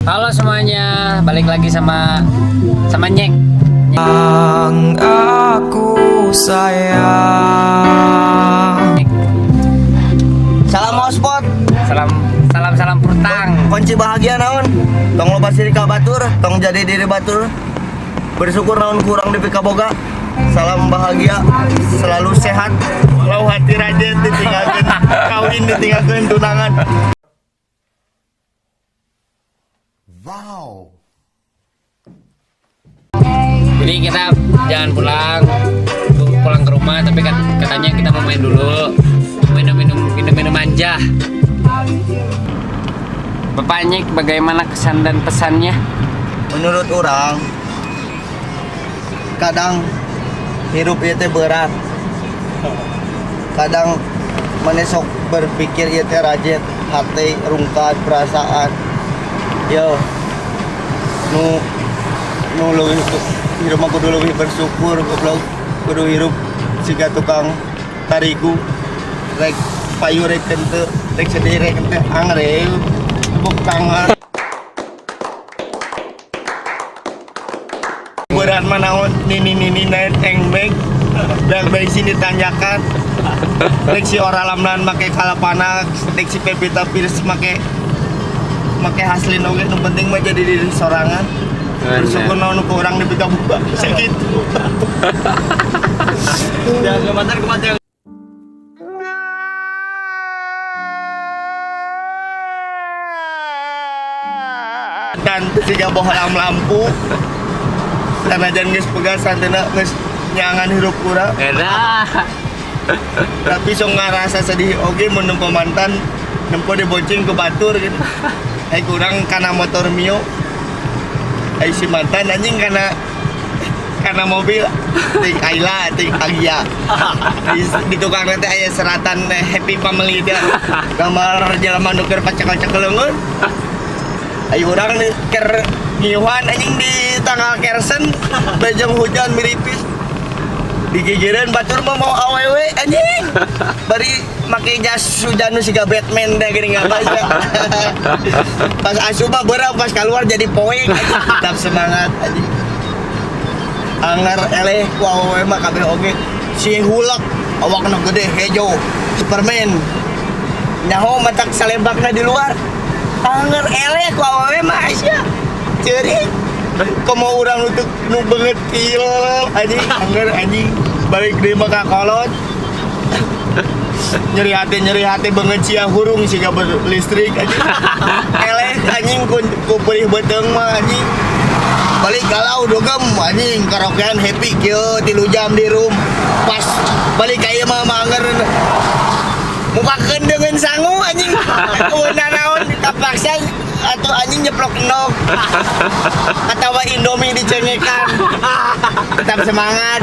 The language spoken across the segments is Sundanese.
Halo semuanya, balik lagi sama sama Nyek. Yang aku sayang. Salam hotspot. Salam salam salam purtang. Kunci bahagia naon? Tong loba sirik ka batur, tong jadi diri batur. Bersyukur naon kurang di pikaboga. Salam bahagia, selalu sehat. Walau hati rajen ditinggalkan, kawin ditinggalkan tunangan. Wow. Jadi kita jangan pulang, pulang ke rumah, tapi katanya kita mau main dulu, minum-minum minum-minum manja. Bapak Nyek, bagaimana kesan dan pesannya? Menurut orang, kadang hirup ieu teh berat. Kadang maneh sok berpikir ieu teh rajet, hati rungkad perasaan. Yo, nu nu leuwih hirup mah kudu leuwih bersyukur, goblok. Kudu hirup siga tukang tarigu, rek payu rek henteu, rek sedih rek henteu, angger tepuk tangan. Berat mah naon, nini nini naik tank bag dan bensin ditanyakan, rek si Ora Lamlan make kalapana, rek si Pevita Pierce make make Haslin oge, nu penting mah jadi diri sorangan. Bersyukur naon nu kurang dipikaboga, sakitu. Jangan kematian kematian. Dan siga bohlam lampu sanajan geus pegas santena geus nyangan hirup urang. Edah. Tapi sok ngarasa sedih oge mun nempo mantan, nempo dibonceng ke batur gitu. Ai kurang kana motor Mio, ai si mantan anjing kana kana mobil ting Ayla ting Agya. Di tukang nanti aya seratan happy family teh, gambar jelema nu keur pacekel-cekel leungeun. Ai urang nih keur ngiuhan anjing di tanggal kersen bejeng hujan miripis, digigireun batur mah mau awewe anjing, bari make jas hujan nu siga Batman deh geuning apa aja. Pas asup mah beurang, pas keluar jadi poek anjing. Tetap semangat anjing, anggar eleh ku awewe mah kabeh oge. Si Hulk awakna gede hejo Superman, nyaho matak salebakna di luar, anggar eleh ku awewe mah sia ceurik. Komo urang nu teu nu beungeut kieu anjing, anggar anjing balik deui mah ka kolot, nyeri hati beungeut sia hurung siga berlistrik anjing, eleh anjing ku perih beuteung mah anjing. Balik galau dugem anjing, karaokean happy kieu 3 jam di room, pas balik ka ieu mah anggar mukakeun deungeun sangu anjing, keunah naon kapaksa atau anjing nyeplok endog atau Indomie dicengekan. Tetap semangat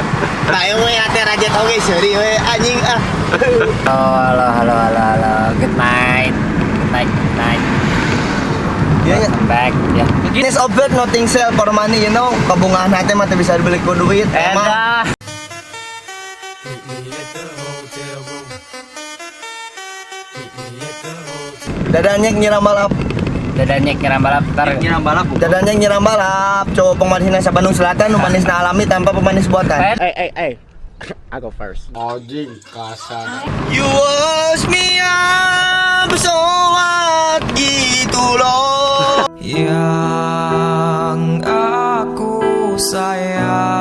bae we, hate rajet oge seuri we anjing ah. Halo halo halo halo, good night, good night, good night. Ya, ya. Welcome back ya. This object nothing sell for money, you know. Kabungahan hati mah teu bisa dibeli ku duit. Emang. Edah. Dadah Nyek nyiram balap. Dadah Nyek nyiram balap ntar. Nyiram balap. Dadah Nyek nyiram balap. Cowok pemanisna sa Bandung Selatan, nu manisna alami tanpa pemanis buatan. Eh, Hey. I go first. Anjing kasar. You wash me up so what gitu loh. Yang aku sayang.